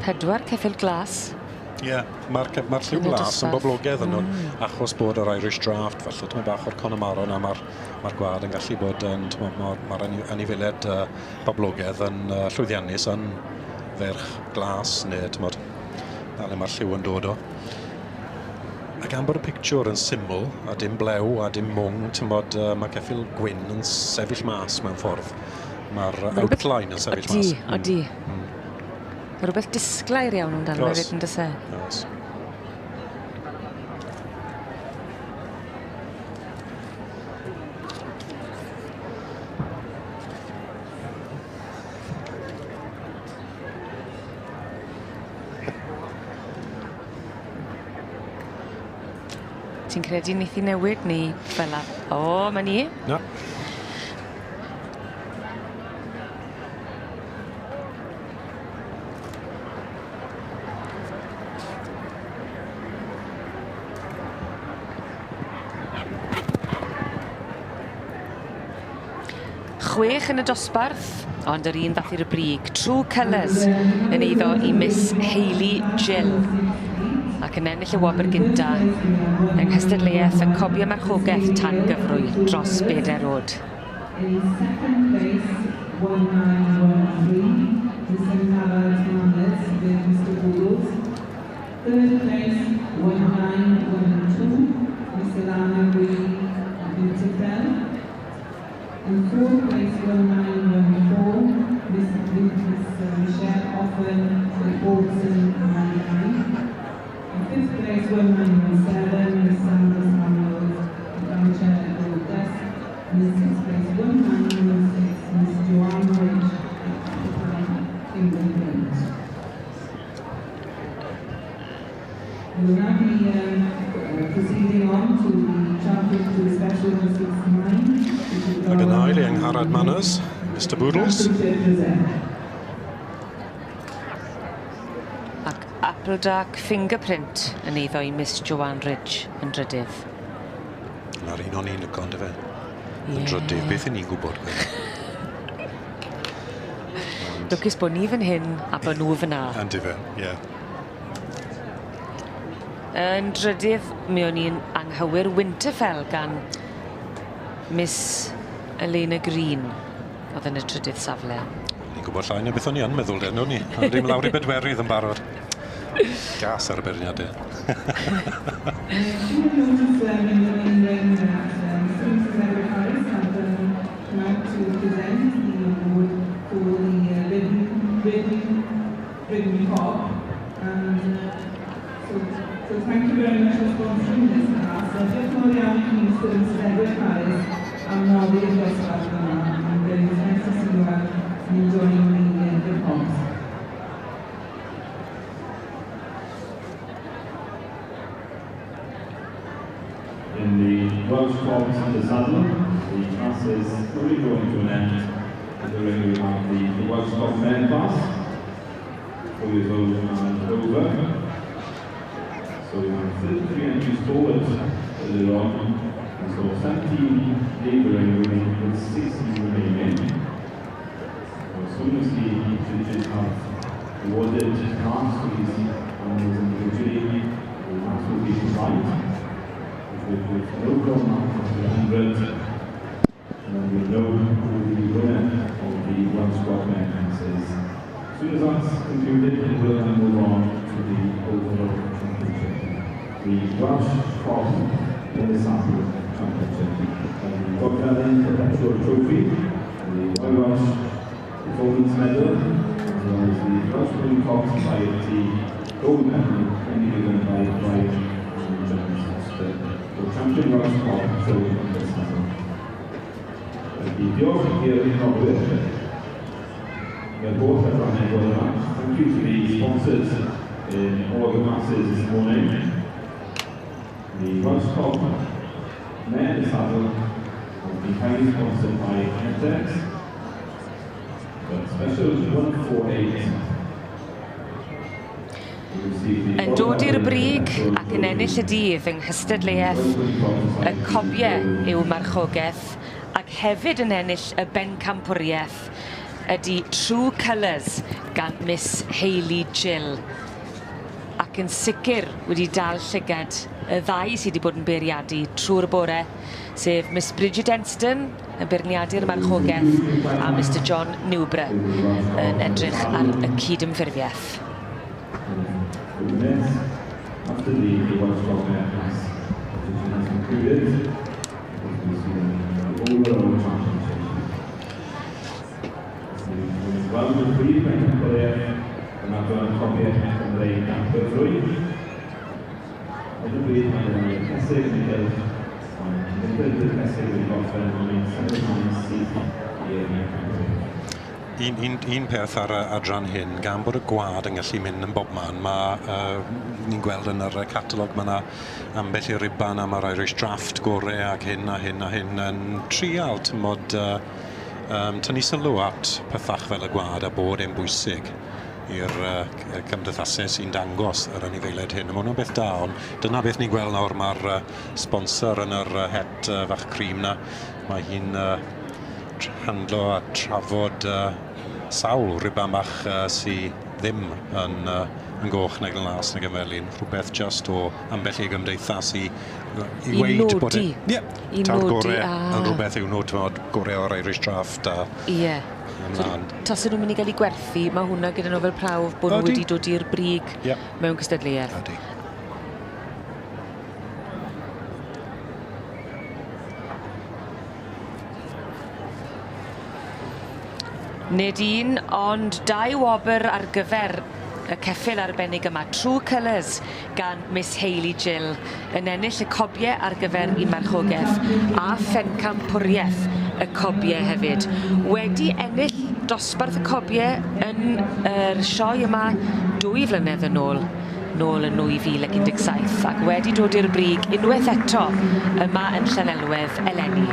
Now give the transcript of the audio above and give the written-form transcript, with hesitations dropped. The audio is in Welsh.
Pedwar ceffyl glas. Ie, yeah, mae'r ma lliw glas yn boblogaidd yn mm. achos bod yr Irish Draft, falle, tyma bach o'r Connemara na, mae'r ma gwad yn gallu bod yn, mae'r ma anifeiliaid boblogaidd yn llwyddiannus yn ferch glas neu, tymod, na le mae'r lliw yn dod o. A gan bod y pictiwr yn syml, a dim blew a dim mwng, tymod, mae ceffyl gwyn yn sefyll mas mewn ffordd. Mae'r outline yn sefyll mas. Odi, odi. Mae rhywbeth disglair iawn amdano fe 'fyd on'd o's e? Oes. Ti'n credu neith 'i newid neu fel 'a? O 'ma ni. Na. Chwech yn y dosbarth, ond yr un ddath i'r brig. True Colours yn eiddo i Miss Hayley Gill. Ac yn ennill y wobr gynta yng nghystadleuaeth y Cobia Marchogaeth tan gyfrwy dros bedair oed. In second place, 1913, Mr Harald Manners with Mr Googles. Third place, 1912, Mr Lana Green of Winterfell. In fourth place, 1914, Miss, Miss Michelle Offen with Orson 99. In fifth place, 1917, Miss Sandra Samuels with Armchair Gold Desk. And in sixth place, 1916, Miss Joanne Ridge with Appetite Fingerprint. We will now be proceeding on to the champion to the special 169. which is Ac yn ail i Angharad Manners, Mr Boodles. Championship Gazette. Ac Appledark Fingerprint yn eiddo i Miss Joanne Ridge yn drydydd. Na'r un o'n i'n lico, on'd yfe? Yn Ie. drydydd, beth 'yn ni'n gwbod gwe? Lwcus bo' ni fyn hyn a bo' nw fyn 'na. On'd yfe, ie. Yn drydydd, mi o'n i'n anghywir Winterfell gan Miss Elena Green o'dd yn y trydydd safle. Ni'n gwbod llai na beth o'n i yn meddwl den, o'n i? Ond dim lawr i bedwerydd yn barod. Gas ar y beirniadau. You will notice in the main ring that Mr. and Mrs. Edward Harris have come out to present the award for the Ridden Cob. And so thank you very much for sponsoring this class. Diolch yn fawr iawn i chi, Mr. and Mrs. Edward Harris, am noddi'r dosbarth yma. And it's nice to see you out and enjoying the cobs. In the Welsh Cobs under saddle, the class is only going to an end. In the ring we have the Welsh Cob Men class, 4 years old and over. So we have 33 entries forward earlier on. We saw 17 neighbouring women with 16 remaining. So as soon as the judges have awarded marks to these animals individually, the marks will be combined, which will give an overall mark of 100, and then we'll know who the winner of the Welsh Cob Men class is. As soon as that's concluded, we will then move on to the overall championship. The Welsh Cob in the Saddle Championship. And the Godfelin Perpetual Trophy, the Y Welsh Performance Medal, as well as the Welsh Blue Cob Society Gold Medal, kindly given by Brian and James Foster. The Champion Welsh Cob Show in the Saddle. Felly, diolch i'r noddwyr. Mae'r holl adrannau bod yma. Thank you to the sponsors in all of the classes this morning. The Welsh Cob Men in the Saddle has been kindly sponsored by Entex. But special 148. Yn dod i'r brig ac yn ennill y dydd yng nghystadleuaeth y cobiau yw marchogaeth ac hefyd yn ennill y bencampwriaeth ydy True Colours gan Miss Hayley Gill. Ac yn sicr wedi dal llygad y ddau sydd wedi bod yn beirniadu trwy'r bore, sef Miss Bridget Enston yn beirniadu'r marchogaeth a Mr John Newborough yn edrych ar y cydymffurfiaeth. After the Welsh Welfare has concluded, the overall championship. Gweld y prif bencampwriaeth yn adran cobiau Cymreig ac Cyfrwy. Yn y bryd mae yna ni'r cesig yn ei gylch, ond nid ydy'r cesig wedi gorffen, ond mae'n symud ymlaen syth i'r bencampwriaeth. Un, un, un peth ar y adran hyn, gan bod y gwad yn gallu mynd yn bobman, mae ni'n gweld yn yr catalog mae yna ambell i riban am yr Irish Draft gore ac hyn a hyn a hyn yn trial, tymod, tynnu sylw at pethach fel y gwad a bod e'n bwysig i'r cymdeithasau sy'n dangos yr anifeiliaid hyn. Mae hwnnw'n beth da, ond dyna beth ni'n gweld nawr, mae'r sponsor yn yr het fach cream na. Mae hi'n handlo a trafod sawl riban bach sy ddim yn, yn goch nag yn las nag yn felyn. Rhywbeth just o ambell i gymdeithas i I weud bod nodi. Ie, I taw'r nodi, gore yn rhywbeth yw nhw, t'mod, gore o'r Irish Draft a So, ymlaen. tasen nhw'n mynd i gael eu gwerthu, mae hwnna gyda nhw fel prawf bod nhw wedi dod i'r brig mewn cystadleuaeth. Ydy. Nid un, ond dau wobr ar gyfer y ceffyl arbennig yma, True Colours gan Miss Hayley Gill, yn ennill y cobiau ar gyfer i marchogaeth a phencampwriaeth y cobiau hefyd. Wedi ennill dosbarth y cobiau yn yr sioe yma 2 flynedd yn ôl, nôl yn 2017, ac wedi dod i'r brig unwaith eto yma yn Llanelwedd eleni.